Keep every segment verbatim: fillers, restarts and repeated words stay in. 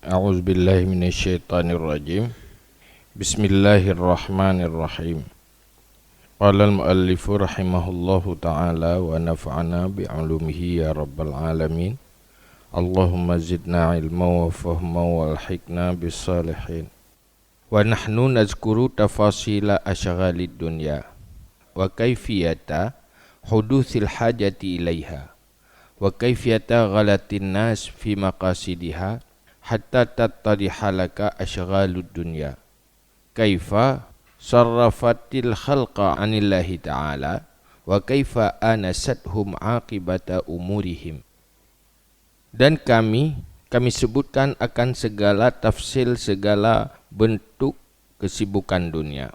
أعوذ بالله من الشيطان الرجيم. بسم الله الرحمن الرحيم. قال المؤلف رحمه الله تعالى ونفعنا بعلومه يا رب العالمين. اللهم زدنا علما وفهما وألحقنا بالصالحين. ونحن نذكر تفاصيل أشغال الدنيا وكيفية حدوث الحاجة إليها وكيفية غلط الناس في مقاصدها حتى تتضح لك أشغال الدنيا كيف صرفت الخلق عن الله تعالى وكيف آنستهم عاقبة أمورهم. Dan kami, kami sebutkan akan segala tafsil segala bentuk kesibukan dunia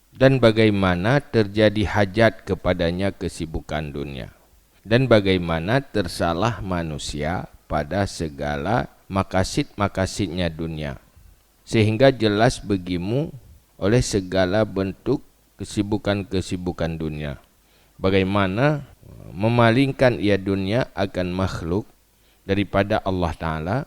dan bagaimana terjadi hajat kepadanya kesibukan dunia dan bagaimana tersalah manusia pada segala makasid-makasidnya dunia, sehingga jelas bagimu oleh segala bentuk kesibukan-kesibukan dunia bagaimana memalingkan ia dunia akan makhluk daripada Allah Ta'ala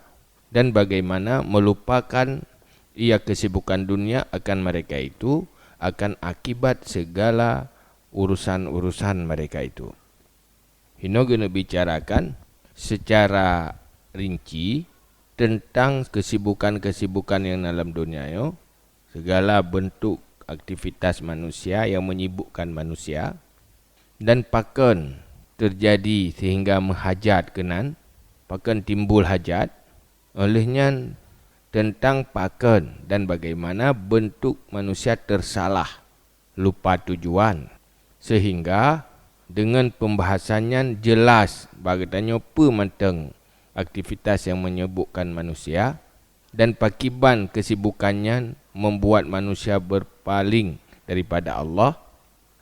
dan bagaimana melupakan ia kesibukan dunia akan mereka itu akan akibat segala urusan-urusan mereka itu. Hino geuneuk bicarakan secara rinci tentang kesibukan-kesibukan yang dalam dunia nyoe, segala bentuk aktivitas manusia yang menyibukkan manusia, dan pakon terjadi sehingga meuhajat keunan, pakon timbul hajat, oleh nyan tentang pakon dan bagaimana bentuk manusia tersalah, lupa tujuan, sehingga dengan pembahasan nyan jelas bak geutanyoe peue mantong aktivitas yang menyibukkan manusia dan pakiban kesibukan nyan membuat manusia berpaling daripada Allah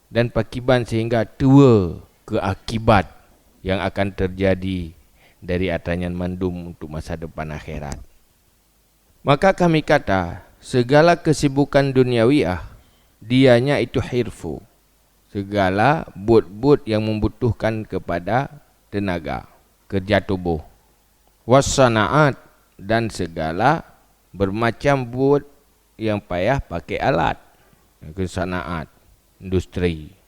dan pakiban sehingga tuwoe keu akibat yang akan terjadi dari atra nyan mandum untuk masa depan akhirat. Maka kami kata, segala kesibukan duniawiah, dianya itu hirfu, segala buet-buet yang membutuhkan kepada tenaga, kerja tubuh, wassanaat, dan segala bermacam buet yang payah pakai alat, ke sanaat, industri,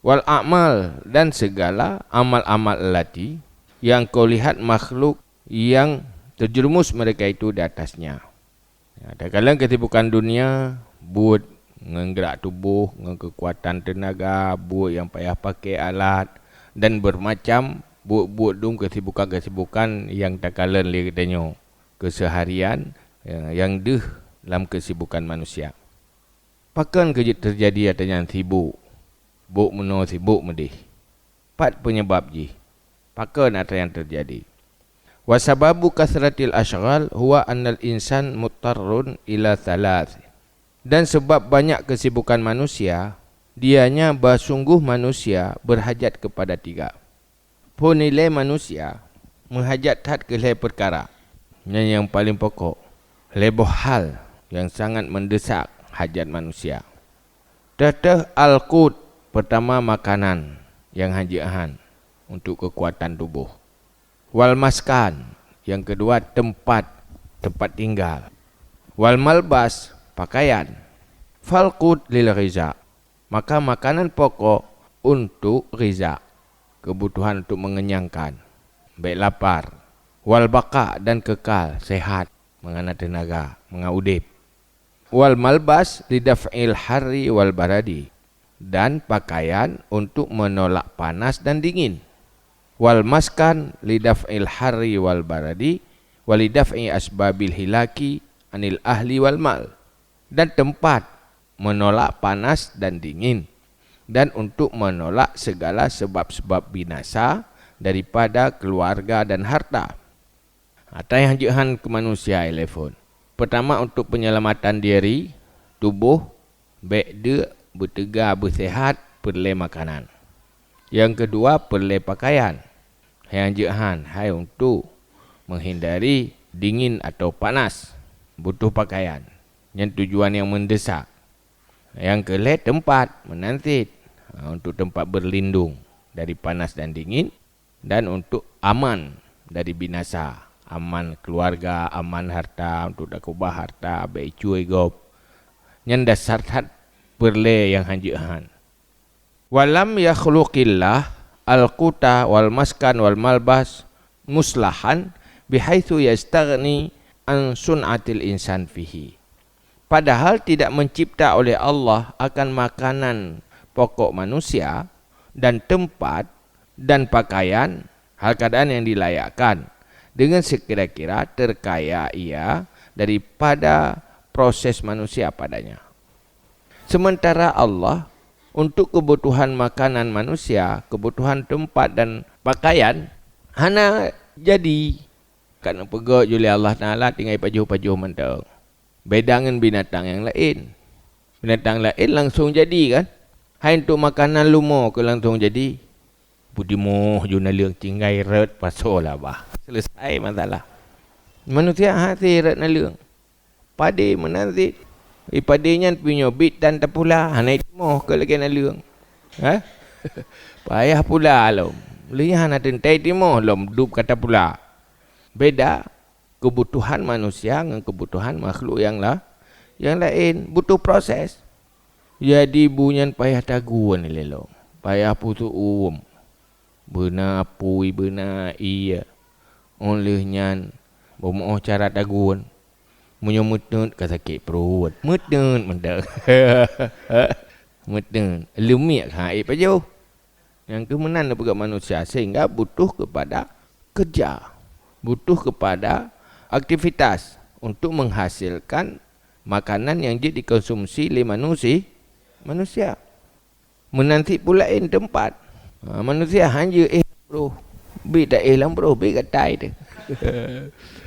wal a'mal, dan segala amal-amal allati yang kau lihat makhluk yang terjerumus mereka itu di atasnya. Ya, takalon kesibukan dunia, buet ngon gerak tuboh, ngon kekuatan tenaga, buet nyang payah pakai alat, dan bermacam buet-buet dum kesibukan-kesibukan nyang takalon lé geutanyoe keuseuharian, ya, nyang deuh lam kesibukan manusia. Pakon keu jeuet teujadi atra nyan sibuk, bôk meunoe sibuk meudéh? Pat peunyebab jih? Pakon atra nyan teujadi? Wa sababu kasratil asyghal huwa annal insan muttarrun ila thalath. Dan sebab banyak kesibukan manusia, dianya bahsungguh manusia berhajat kepada tiga. Phon ilée manusia meuhajat that keu lhée peukara. Nyan nyang paleng pokok, lhée boh hal nyang sangat meudeusak hajat manusia. Teuh-teuh al-qut, peutama makanan nyang han jeuet han untuk keukuatan tuboh. Wal maskan, nyang keudua teumpat, teumpat tinggal. Wal malbas, pakaian. Fal qut lil ghiza, maka makanan pokok untuk ghiza, keubutuhan untuk meungenyangkan, bék lapar. Wal baqa, dan keukal, sehat, meungana teunaga, meungana udeb. Wal malbas lidaf'il harri wal baradi, dan pakaian untuk menolak panas dan dingin. Wal maskan lidaf'il harri wal baradi, walidaf'i asbabil hilaki anil ahli wal mal, dan tempat menolak panas dan dingin, dan untuk menolak segala sebab-sebab binasa daripada keluarga dan harta. Atra nyang jeuet han keu manusia ilée phon. Peutama, untuk peunyelamatan diri, tuboh, bék deuk, beuteuga, beuseuhat, peureulée makanan. Nyang keudua, peureulée pakaian. Nyang jeuet han hai untuk meuhindari dingin atawa panas, butoh pakaian. Nyan tujuan nyang meudeusak. Nyang keulhée teumpat, meunan cit, ha, untuk teumpat beurlindong dari panas dan dingin, dan untuk aman dari binasa, Aman keuluwarga, aman harta, untuk takeubah harta, bék icue gob. Nyan dasar that peureulée nyang hanjeuet han. "Wa lam yakhluqillah al-quta wal maskan wal malbas muslahan bihaitsu yastaghni an sun'atil insan fihi." Padahal tidak mencipta oleh Allah akan makanan pokok manusia dan tempat dan pakaian, hal keadaan yang dilayakkan, dengan sekira-kira terkaya ia daripada proses manusia padanya. Sementara Allah, untuk kebutuhan makanan manusia, kebutuhan tempat dan pakaian, hana jadi. Ka neupeugét ju lé Allah Taala tinggai pajoh-pajoh mantong. Beda ngon binatang nyang laén. Binatang laén langsong jadi kan? Hai untuk makanan leumo keu langsong jadi. Beutimoh ju naleueng tinggai rot pasoe lah bah. Selesai masalah. Manusia hase rot naleueng. Padé meunan cit. Di padé nyan pih nyoe bit tan tapula, hana itimoh keu lagée naleueng. Ha? Payah pula lom. Lé nyan hana teuntée timoh lom dub ka tapula. Beda keubutuhan manusia ngon keubutuhan makhluk nyang la-, nyang laén. Butuh proses. Jadi bu nyan payah tagun lé lom. Payah pusôk uem. Beuna apui, beuna ié. Óh lheueh nyan, beumeu'oh cara tagun. Meunyoe meuteut ka sakét pruet. Meuteut mantong. Meuteut. Leumiek kha ék pajoh. Nyang keuh meunan neupeugét manusia, sehingga butuh kepada kerja. Butuh kepada aktivitas untuk menghasilkan makanan nyang jeuet dikonsumsi lé manusi-, manusia. Meunan cit pula laén teumpat. Ha, manusia hanjeuet éh lam broh. Bit ta éh lam broh, bit gatai teuh.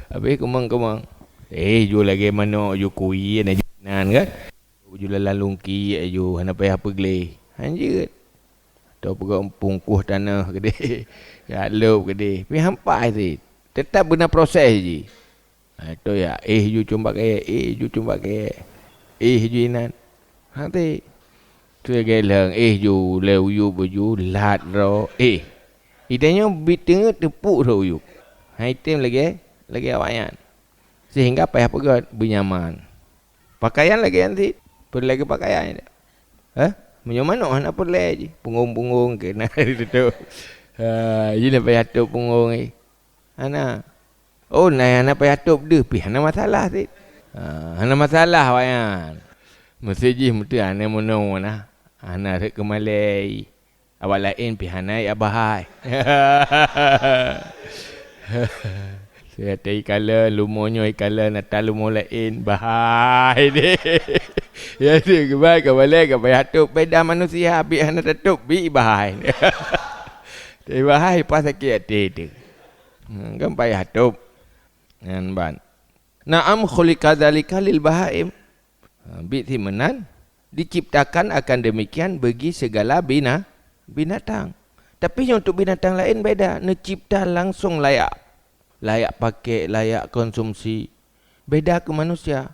Habéh keumang-keumang. Éh, ju lagée manok, ju kui, na ju nan kan. Ju lalan lungkiek ju, hana payah peugleh. Hanjeuet. Atau peugah pungkoh tanoh keudeh. Jak lop keudeh. Pih hampai cit. Teutap beuna proses jih. Ha, tu ya, éh ju cumbak kayée, éh ju cumbak kayée, éh ju inan. Ha, ti. Tu lagée lheueng, éh ju lé uyueb baju, lat droe, éh. Ita nyoe bit teungeut teupuk droe uyueb. Ha, item lagée, lagée awaknyan. Sehingga payah peugét beunyaman. Pakaian lagée nyan cit, peureulée keu pakaian. Hah? Meunyoe manok hana peureulée jih, punggong-punggong keu na ditutup. Ha, jih na payah tutup punggong jih. Hana. Oh, na hana payah top deuh pih hana masalah cit. Ha, hana masalah awak nyan. Meusé jih meuteue hana meunoe na. Hana rhot keu malée. Awak laén pih hana jak bahai. Saya teuikalon, lumo nyoe ikalon, ata lumo laén, bahai deh. Ya, deh, keubai ka balek, ka payah top. Beda manusia, bit hana tatop, bit bahai. Tapi bahai, pas sakét até tu. Hmm, kan payah top. Nyan ban. Na'am khuliqa dzalika lil bahaim. Ha, bit si meunan diciptakan akan demikian bagi segala bina-, binatang. Tapi nyang untuk binatang laén beda, neucipta langsung layak, layak pakai, layak konsumsi. Beda keu manusia.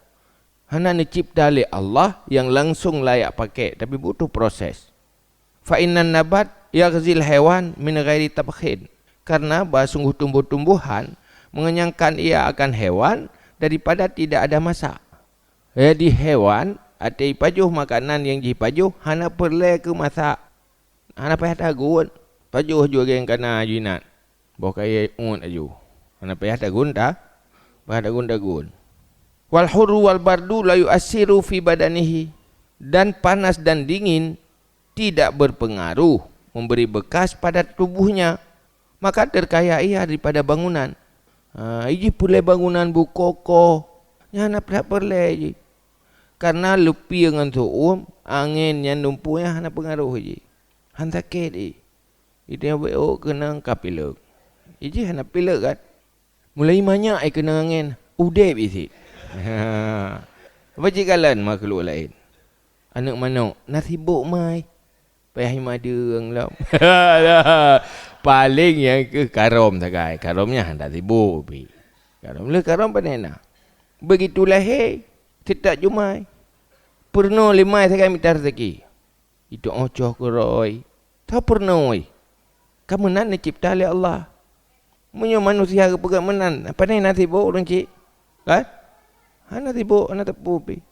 Hana neucipta lé Allah yang langsung layak pakai, tapi butuh proses. Fa innan nabat yaghzil haiwan min ghairi tabkhin. Karena bah sungguh tumbuh-tumbuhan mengenyangkan ia akan hewan daripada tidak ada masak. Jadi hewan até jipajoh makanan nyang jipajoh hana peureulée keu masak. Hana payah tagun. Pajoh ju lagée nyang kana ju inan. Boh kayée uet aju. Hana payah tagun ta-, payah tagun-tagun. Wal hurru wal bardu la yu'assiru fi badanihi. Dan panas dan dingin tidak berpengaruh, memberi bekas pada tubuhnya. Maka terkaya ia daripada bangunan. Ha, ijih peureulée bangunan bu kokoh. Nyan hana payah peureulée jih. Karena leupie ngon seu'uem, angén nyan lumpur nyan hana peungaroh jih. Han sakét jih. Ita nyoe beu keunong ka pileuk. Ijih hana pileuk kan? Mulai manyak ai keunong angén, udeb isit. Apa jikalon makhluk laén? Aneuëk manok, na sibok mai. Payah imadeueng lom. Paléng nyang keuh karom sagai. Karom nyan hana sibok pih. Karom le karom pane na. Begitu lahé, seutôt jumai. Peurunoe lé mai sagai mita raseuki. Itu ocoh keurôi. Tho peurunoe. Ka meunan neucipta lé Allah. Meunyoe manusia geupeugah meunan, pane na sibok ureuëng chik? Kan? Hana sibok, hana teupeu pih.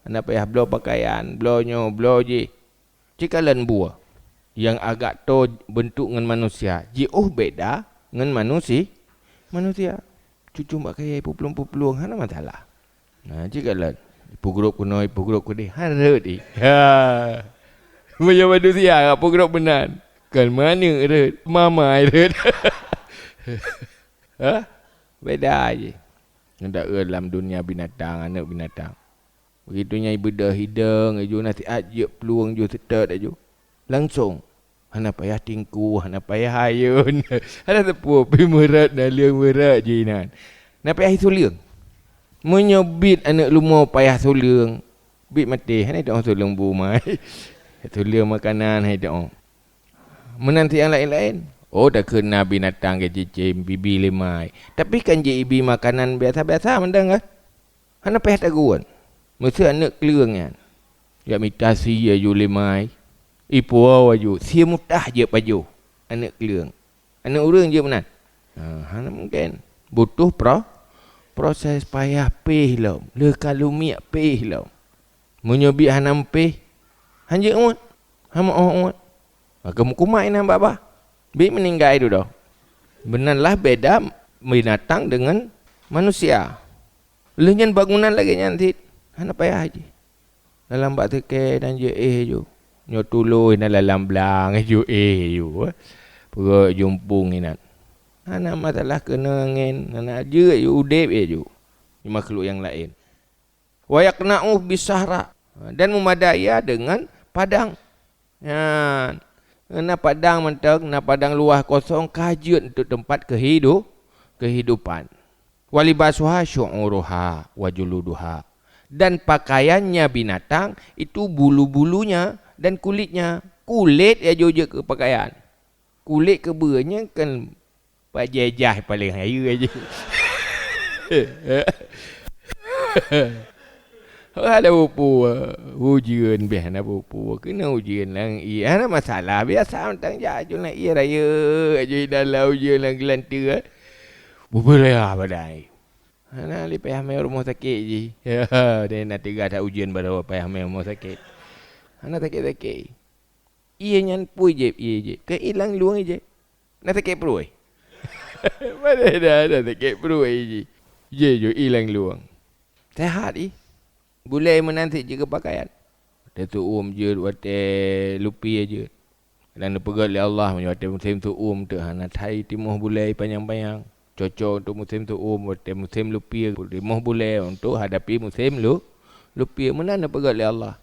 Hana payah bloe pakaian, bloe nyoe, bloe jih. Cit kalon buah nyang agak toe beuntuk ngon manusia, jiôh beda ngon manusi-, manusia. Cucong bak kayée puplueng-puplueng, hana masalah. Nah, cit kalon. Ipeugrôp keunoe, ipeugrôp keudeh, han rhot i. Ha. Meunyoe manusia, peugrôp meunan. Kon maneuek rhot, mamai rhot. Ha? Beda jih. Ngon taeu lam dunia binatang, aneuëk binatang. Begitu nyan ibeudôh hidong laju, na siat jeuet plueng ju seutôt laju. Langsong. Hana payah tingku, hana payah ayôn. Hana teupeu pih meurot, naleueng meurot jih inan. Na payah isuleung. Meunyoe biet aneuëk leumo payah suleung, biet maté, hana itoe suleung bu mai. Suleung makanan, hana itoe. Meunan cit nyang laén-laén. Oh, takheun na binatang geucicém, bibi lé mai. Tapi kan jibi makanan biasa-biasa mandang kan? Hana payah tagun. Meuseu aneuëk kleueng nyan. Jak mita sie laju lé mai. Ipuwoe laju, sie mutah jeuet pajoh. Aneuëk kleueng. Aneuëk ureuëng jeuet meunan. Ha, hana mungken. Butuh pro-, proses payah pih lom. Lheueh ka lumiek pih lom. Meunyoe biet hana meupéh, han jeuet uet, han meu'oh uet. Maka meukumat inan babah. Biet meuninggai dudoe. Meunan lah beda binatang deungon manusia. Lheueh nyan bangunan lagée nyan cit, hana payah jih. Dalam bak teuke dan jeuet éh ju. Nyoe tuloh inan dalam blang ju éh ju. Peureuet jumpung inan. Hana masalah keuneuk angén, hana jeuet ju udeb éh ju. Di makhluk nyang laén. Wa yaqna'u bisahra, dan meumada ia deungon padang. Nyan, na padang mantong, na padang luwah kosong ka jeuet untuk teumpat kehidu-, kehidupan. Wa libasuha syu'uruha wa juluduha. Dan pakaiannya binatang itu bulu-bulunya dan kulitnya. Kulét ya jeuet keu pakaian. Kulét keubeue nyan kan bajée jah paleng hayeue jih. Hana peue-peue, ujeuen beh hana peue-peue. Keuneuk ujeuen lam ié, hana masalah. Biasa mantong jak aju lam ié rayeuk, aju dalam ujeuen lam geulanteue. Bubulea badai. Hana lé payah mé rumoh sakét jih. Ya, dan na teuga that ujeuen baroe payah mé rumoh sakét. Hana sakét-sakét. Ié nyan peue jép, ié jép. Keu ilang lueng jép. Na sakét pruet. Padahai dah, dah sakét pruet jih. Jé ju ilang lueng. Sehat ih. Bulée meunan cit jeuet keu pakaian. Watée su'um jeuet, watée lupie jeuet. Dan neupeugét lé Allah, meunyoe watée musém su'um teuk hana that timoh bulée panyang-panyang. Cocok untuk musém su'um, watée musém lupie, timoh bulée untuk hadapi musém lu-, lupie. Meunan neupeugét lé Allah.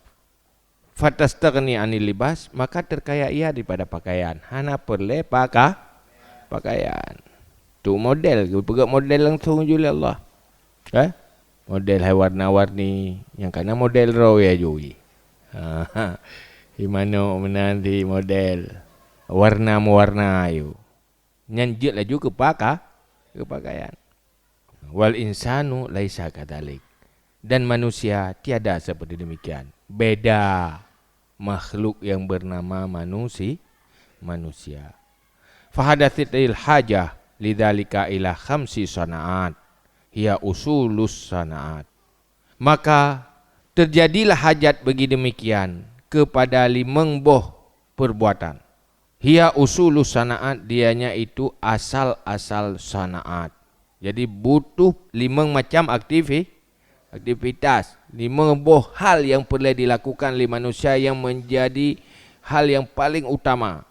Fatastaghni anil libas, maka terkaya ia daripada pakaian. Hana peureulée paka-, pakaian. Tu model, geupeugét model langsung ju lé Allah. Eh? Model hai warna-warni, nyang kana model roe ya jui. Ha, ha. Di manok meunan di model. Warna-warna ayu. Nyan jeuet laju keu paka-, keu pakaian. Wal insanu laisa kadzalik. Dan manusia tiada seperti demikian. Beda makhluk yang bernama manusi-, manusia. Fahadatil hajah lidzalika ila khamsi sanaat. Hiya usulus sanaat. Maka terjadilah hajat bagi demikian kepada limong boh perbuatan. Hiya usulu sanaat, dianya itu asal-asal sanaat. Jadi butuh limong macam aktivi-, aktivitas, limong boh hal yang perlu dilakukan oleh manusia yang menjadi hal yang paling utama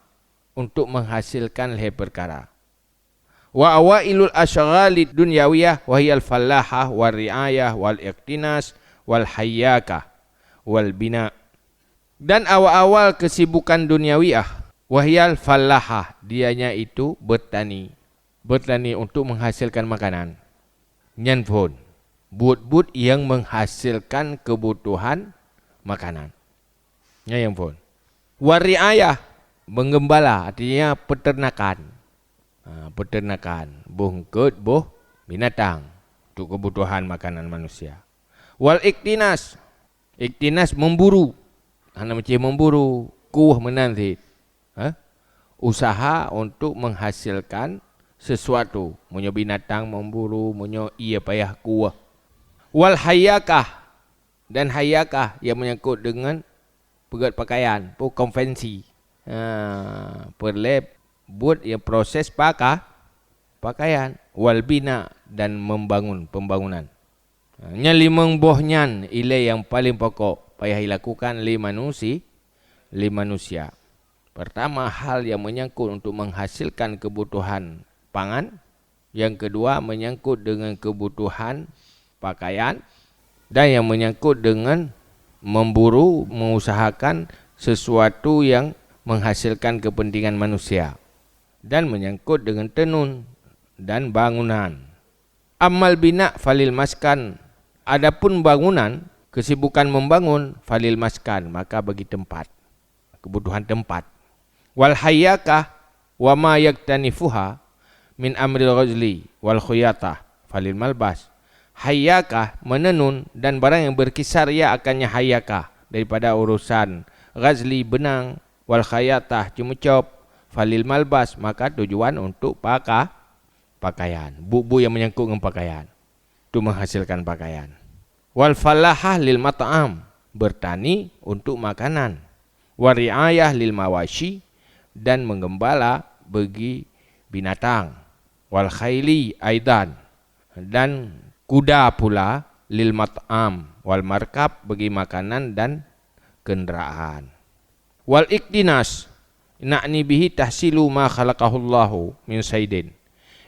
untuk menghasilkan lhée perkara. Wa awailul asyghali dunyawiyah wa hiyal fallahah wa ri'ayah wal iqtinas wal hayyakah wal bina. Dan awal-awal kesibukan duniawiah, wahiyal fallahah, dianya itu bertani. Bertani untuk menghasilkan makanan. Nyan phon, buet-buet yang menghasilkan kebutuhan makanan. Nyan nyang phon. Wariayah, menggembala, artinya peternakan. Ha, peternakan, boh eungkot, boh binatang untuk kebutuhan makanan manusia. Wal iktinas, iktinas memburu. Hana meucih memburu, kueh meunan cit. Ha? Usaha untuk menghasilkan sesuatu. Meunyoe binatang memburu, meunyoe ie payah kueh. Wal hayyakah, dan hayyakah nyang menyangkut dengan peugét pakaian, peue konveksi. Ha, peureulée buet nyang proses paka-, pakaian. Wal bina, dan membangun, pembangunan. Ha, nyan limong boh nyan ilée nyang paleng pokok payah ilakukan lé manusi-, lé manusia. Pertama, hal nyang menyangkut untuk menghasilkan kebutuhan pangan. Yang kedua, menyangkut dengan kebutuhan pakaian. Dan yang menyangkut dengan memburu, mengusahakan sesuatu yang menghasilkan kepentingan manusia. Dan menyangkut dengan tenun dan bangunan. Ammal bina falil maskan, adapun bangunan, kesibukan membangun, falil maskan, maka bagi tempat, kebutuhan tempat. Wal hayyakah wa ma yaktanifuha min amril ghazli wal khuyatah, falil malbas. Hayyakah, menenun, dan barang yang berkisar ia akannya hayyakah, daripada urusan ghazli, benang, wal khayatah, ceumeucop, falil malbas, maka tujuan untuk paka-, pakaian. Buet-buet nyang menyangkut ngon pakaian, untuk menghasilkan pakaian. Wal falahah lil mat'am, bertani untuk makanan. Wa ri'ayah lil mawashi, dan menggembala bagi binatang. Wal khaili aidan, dan kuda pula, lil mat'am wal markab, bagi makanan dan kenderaan. Wal iktinas, na'ni bihi tahsilu ma khalaqahullahu min saidin.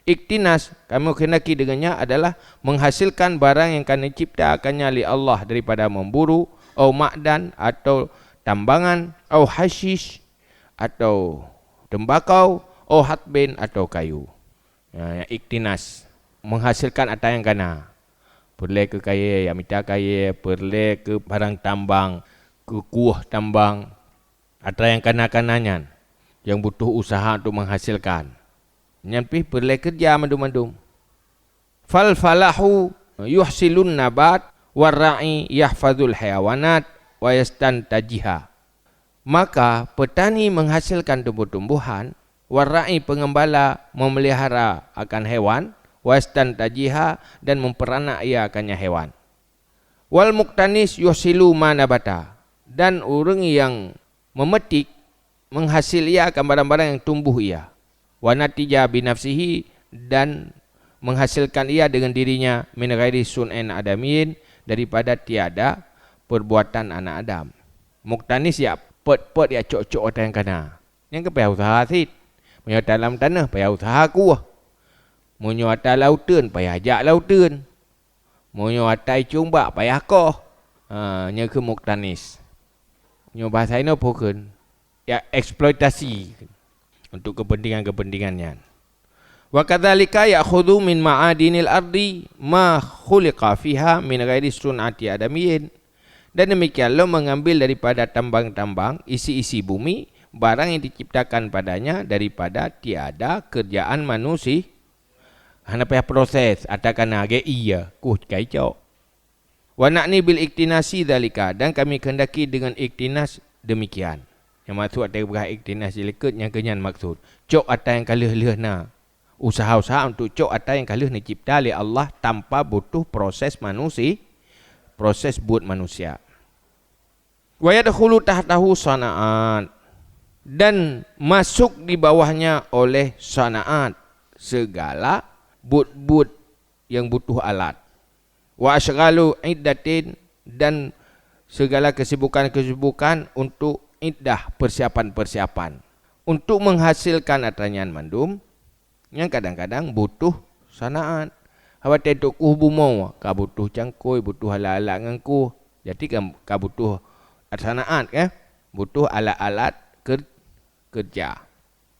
Iktinas, kami kehendaki dengannya adalah menghasilkan barang yang ka neucipta akannya lé Allah daripada memburu, au ma'dan, atau tambangan, au hasyish, atau tembakau, au hatbin, atau kayu. Ya, iktinas, menghasilkan ata nyang kana. Peureulée keu kayée, ya mita kayée, peureulée keu barang tambang, keu kueh tambang, ata nyang kana-kana nyan, nyang butuh usaha untuk menghasilkan. Nyan pih peureulée keureuja mandum-mandum. Fal falahu yuhsilun nabat, war ra'i yahfazul hayawanat, wa yastantajiha. Maka, petani menghasilkan tumbuh-tumbuhan, war ra'i, pengembala memelihara akan hewan, wa yastantajiha, dan memperanak ia akannya hewan. Wal muktanis yuhsilu ma nabata, dan ureuëng nyang memetik menghasil ia akan barang-barang nyang tumbuh ia. Wa natija binafsihi, dan menghasilkan ia dengan dirinya, min ghairi sun'in adamiyin, daripada tiada perbuatan anak Adam. Muktanis jak pét-pét, jak cok-cok ata nyang kana. Nyang ka payah usaha cit. Meunyoe ata lam tanoh, payah usaha kueh. Meunyoe ata lauteuen, payah jak lauteuen. Meunyoe ata icong bak, payah koh. Ha, nyoe keuh muktanis. Nyoe bahasa inoe peue kheun? Ya, eksploitasi untuk kepentingan-kepentingan nyan. Wa kadzalika ya'khudhu min ma'adinil ardi ma khuliqa fiha min ghairi sun'ati adamiyin. Dan demikian lo mengambil daripada tambang-tambang, isi-isi bumi, barang yang diciptakan padanya daripada tiada kerjaan manusia. Hana payah proses, ata kana gé ie, kuh kai cok. Wa na'ni bil iktinasi dzalika, dan kami kehendaki dengan iktinas demikian. Nyang maksud ata geupeugah iktinas jileukeut, nyang keu nyan maksud cok ata nyang ka lheueh-lheueh na. Usaha-usaha untuk cok ata nyang ka lheueh neucipta lé Allah tanpa butuh proses manusi-, proses buet manusia. Wa yadkhulu tahtahu sana'at, dan masuk di bawahnya oleh sana'at, segala buet-buet yang butuh alat. Wa asyghalu iddatin, dan segala kesibukan-kesibukan untuk iddah, persiapan-persiapan. Untuk menghasilkan ata nyan mandum, nyan kadang-kadang butuh sana'at. Watée untuk kuh bumoe, ka butuh cangkôi, butuh alat-alat ngon kuh. Jadi ka, ka butuh sana'at, kan? Butuh alat-alat ker-, kerja.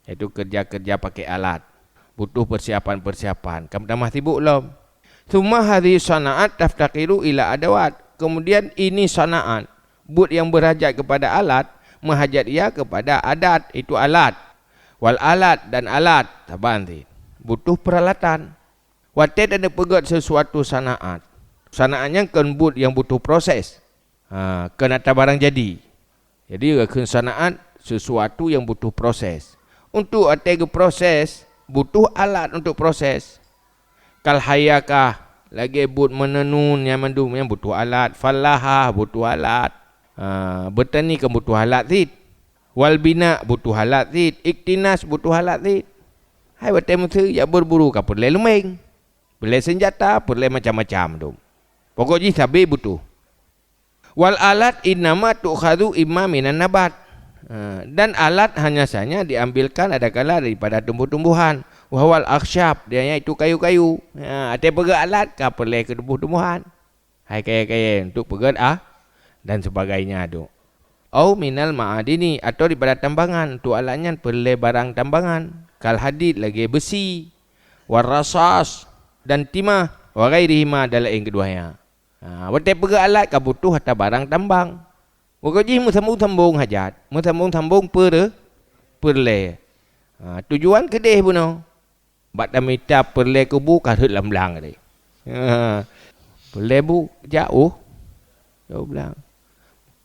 Yaitu kerja-kerja pakai alat. Butuh persiapan-persiapan. Ka meutamah sibuk lom. Tsumma hadhihi sana'at taftaqiru ila adawat. Kemudian ini sana'at, buet yang berhajat kepada alat, meuhajat ia kepada adat, itu alat. Wal alat, dan alat, saban cit. Butuh peralatan. Watée taneupeugét sesuatu sana'at, sana'at nyan kon buet nyang butuh proses. Ha, kon ata barang jadi. Jadi, geukheun sana'at sesuatu nyang butuh proses. Untuk watée geuproses, butuh alat untuk proses. Kal hayakah, lagée buet meunenun, nyan mandum nyan butuh alat. Falahah butuh alat. Ha, beutani kan butuh alat cit. Wal bina butuh alat cit. Iktinas butuh alat cit. Hai watée miseue jak beuburu ka peureulée leumeng, peureulée seunjata, peureulée macam-macam dum. Pokok jih sabe butuh. Wal alat innama tu'khadzu imma minan nabat. Ha, dan alat hanya saja diambilkan adakala daripada tumbuh-tumbuhan. Wa huwal akhsyab, dia yaitu kayu-kayu. Ha, até peugét alat ka peureulée keu tumbuh-tumbuhan. Hai kayée-kayée untuk peugét ah dan sebagainya tu. Au minal ma'adini, atau daripada tambangan, untuk alat nyan peureulée barang tambangan. Kal hadid, lagée beusi, warasas, dan timah, wa ghairihima, dan laén keudua nyan. Ha, watée peugét alat ka butuh atra barang tambang. Pokok jih meusambong-sambong hajat, meusambong-sambong peure-, peureulée. Ha, tujuan keudeh bunoe. Bak tamita peureulée keu bu ka rhot lam blang tadi. Ha, peureulée bu jak u, jak u blang.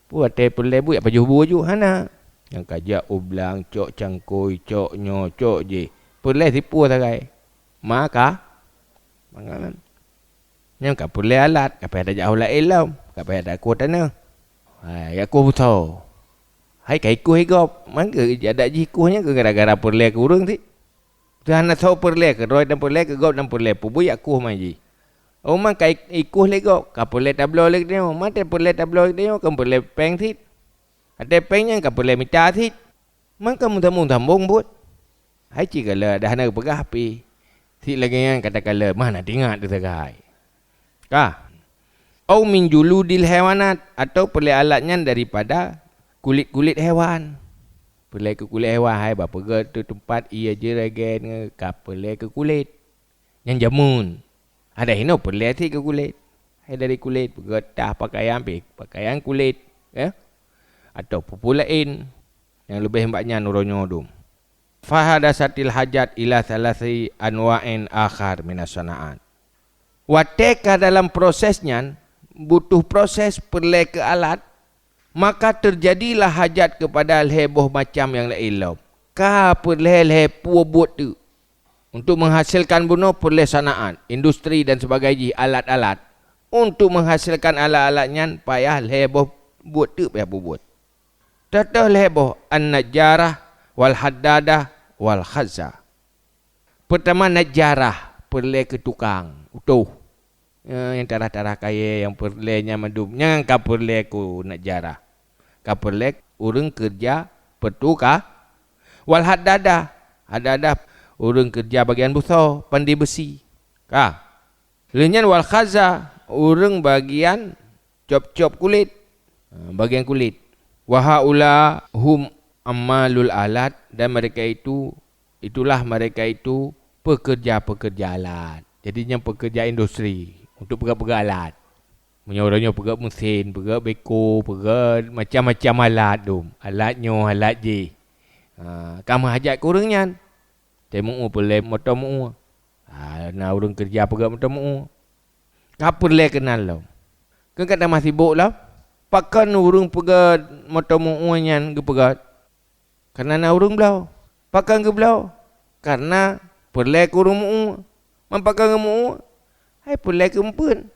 Peue watée peureulée bu jak pajoh bu ju hana. Nyang ka jak u blang, cok cangkôi, cok nyoe, cok jih. Peureulée sipue sagai. Maka, makanan. Nyan ka peureulée alat, ka payah tajak u laén lom, ka payah takueh tanoh. Hai, jak kueh beusoe. Hai, ka ikueh gob, mangke adak jih kueh nyan keu gara-gara peureulée keu ureuëng cit. Teuh hana soe peureulée, keudroe dan peureulée, keu gob dan peureulée, peue buet jak kueh ma jih. Oh, man ka ikueh lé gob, ka peureulée tabloe lé geutanyoe, man teuh peureulée tabloe lé geutanyoe, kon peureulée péng cit. Watée péng nyan ka peureulée mita cit. Man ka meusambong-sambong buet. Hai cit galak dah hana geupeugah pih. Cit lagée nyan kata kalon, man na teuingat teuh sagai. Ka. Au min juludil haiwanat, atau peureulée alat nyan daripada kulét-kulét hewan. Peureulée keu kulét hewan hai bak peugét teumpat ié jeuregan ngon ka peureulée keu kulét. Nyan jameun. Ada hinoe peureulée cit keu kulét. Hai dari kulét peugét tah pakaian pih, pakaian kulét, ya. Atau peue-peue laén nyang leubeh bak nyan uroe nyoe dum. Fahadasatil hajat ila salasi anwa'in akhar minas sana'at. Watée ka dalam proses nyan, butuh proses peureulée keu alat, maka teujadilah hajat keupada lhée boh macam nyang laén lom. Ka peureulée lhée peue buet teuk. Untuk menghasilkan bunoe peureulée sana'at, industri dan sebagainya jih alat-alat. Untuk menghasilkan alat-alat nyan payah lhée boh buet teuk payah peubuet. Teutoh lhée boh an-najjarah wal haddadah wal khazza. Peutama najjarah, peureulée keu tukang, utoh. Eh, nyang tarah-tarah kayée nyang peureulée nyan mandum, nyan ka peureulée keu najjarah. Ka peureulée ureuëng keureuja peutuka. Wal haddadah, haddadah ureuëng keureuja bagian beusoe, pandai beusi. Ka. Lheueh nyan wal khazza, ureuëng bagian cop-cop kulét. Ha, bagian kulét. Wa haula hum ammalul alat, dan mereka itu, itulah mereka itu pekerja-pekerja alat. Jadi nyan pekerja industri untuk peugét-peugét alat. Meunyoe uroe nyoe peugét meusén, peugét beko, peugét macam-macam alat dum. Alat nyoe, alat jih. Ha, ka meuhajat keu ureuëng nyan. Teumu peureulée moto meu. Ha, na ureuëng keureuja peugét moto meu. Ka peureulée keunan lom. Keu ka tamah sibok lom. Pakon ureuëng peugét moto meu nyan geupeugét? Kareuna na ureuëng bloe. Pakon geubloe? Kareuna peureulée keu ureuëng meu. Man pakon geumeu? Hai peureulée keu eumpeuen.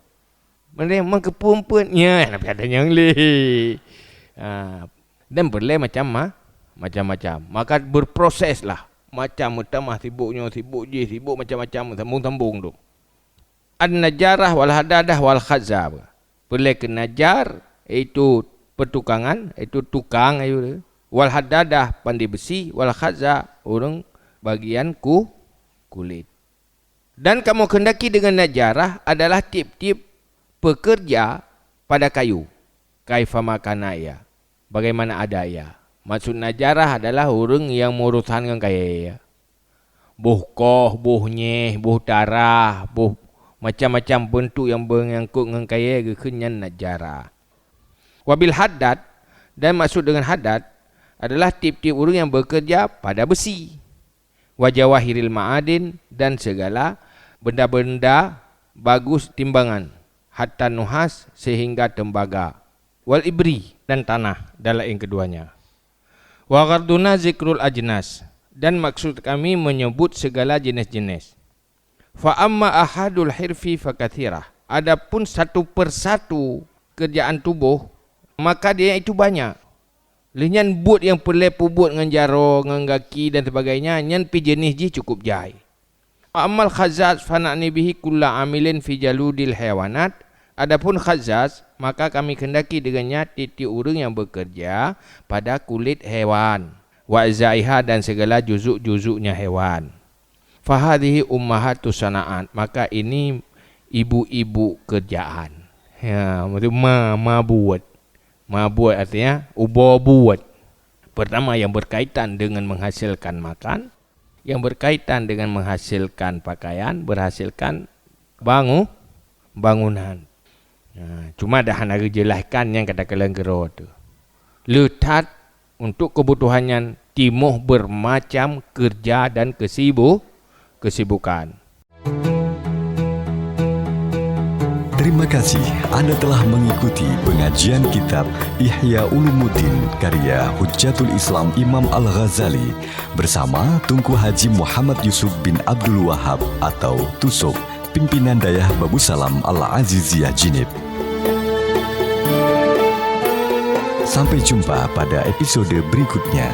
Meunyoe meukeupeu eumpeuen, nyan na pih ada nyang lé. Ha, dan peureulée macam ma-, macam-macam. Maka berproseslah. Macam meutamah sibok nyoe, sibok jih, sibok macam-macam, sambung-sambung tu. An-najjarah wal haddadah wal khazza. Peureulée keu najjar, yaitu pertukangan, yaitu tukang, yaitu, wal haddadah, pandai beusi, wal khazza, ureuëng bagian ku-, kulét. Dan kamoe keundaki deungon najjarah adalah tieb-tieb peukeureuja pada kayu, kaifama kana ia, bagaimana ada ia. Maksud najjarah adalah ureuëng nyang meuurusan ngon kayée. Boh koh, boh nyeh, boh tarah, boh macam-macam beuntuk nyang meunyangkot ngon kayée geukheun nyan najjarah. Wabil haddad, dan maksud deungon haddad adalah tieb-tieb ureuëng nyang beukeureuja pada beusi. Wa jawahiril ma'adin, dan segala benda-benda bagus timbangan, hatta nuhas, sehingga tembaga, wal ibri, dan tanah, dan laén keduanya. Wa gharduna zikrul ajnas, Dan maksud kami menyebut segala jenis-jenis. Fa amma ahadul hirfi fakathirah. Adapun satu persatu kerjaan tubuh, maka dia itu banyak. Lheueh nyan buet nyang peureulée peubuet ngon jaroe, ngon gaki dan sebagainya, nyan pih jeuneh jih cukup jai. Wa ammal khazzaz fana'ni bihi kulla amilin fi jaludil hayawanat. Adapun khazzaz, maka kami kehendaki dengan nyan tiep-tiep ureuëng nyang bekerja pada kulit hewan, wa ajzaiha, dan segala juzuk-juzuknya hewan. Fahadhihi ummahatu sana'at, maka ini ibu-ibu kerjaan. Ya, maksud ma, ma buet. Ma buet artinya ubo buet. Pertama, yang berkaitan dengan menghasilkan makan, yang berkaitan dengan menghasilkan pakaian, berhasilkan bangu, bangunan. Nah, cuma dah hana geujelaskan nyang kata kalian gero tu. Le that untuk kebutuhan nyan timoh bermacam kerja dan kesibu-, kesibukan. Terima kasih Anda telah mengikuti pengajian kitab Ihya Ulumuddin karya Hujjatul Islam Imam Al-Ghazali bersama Tunku Haji Muhammad Yusuf bin Abdul Wahab atau Tusok, pimpinan Dayah Babusalam Al-Aziziyah Jinib. Sampai jumpa pada episode berikutnya.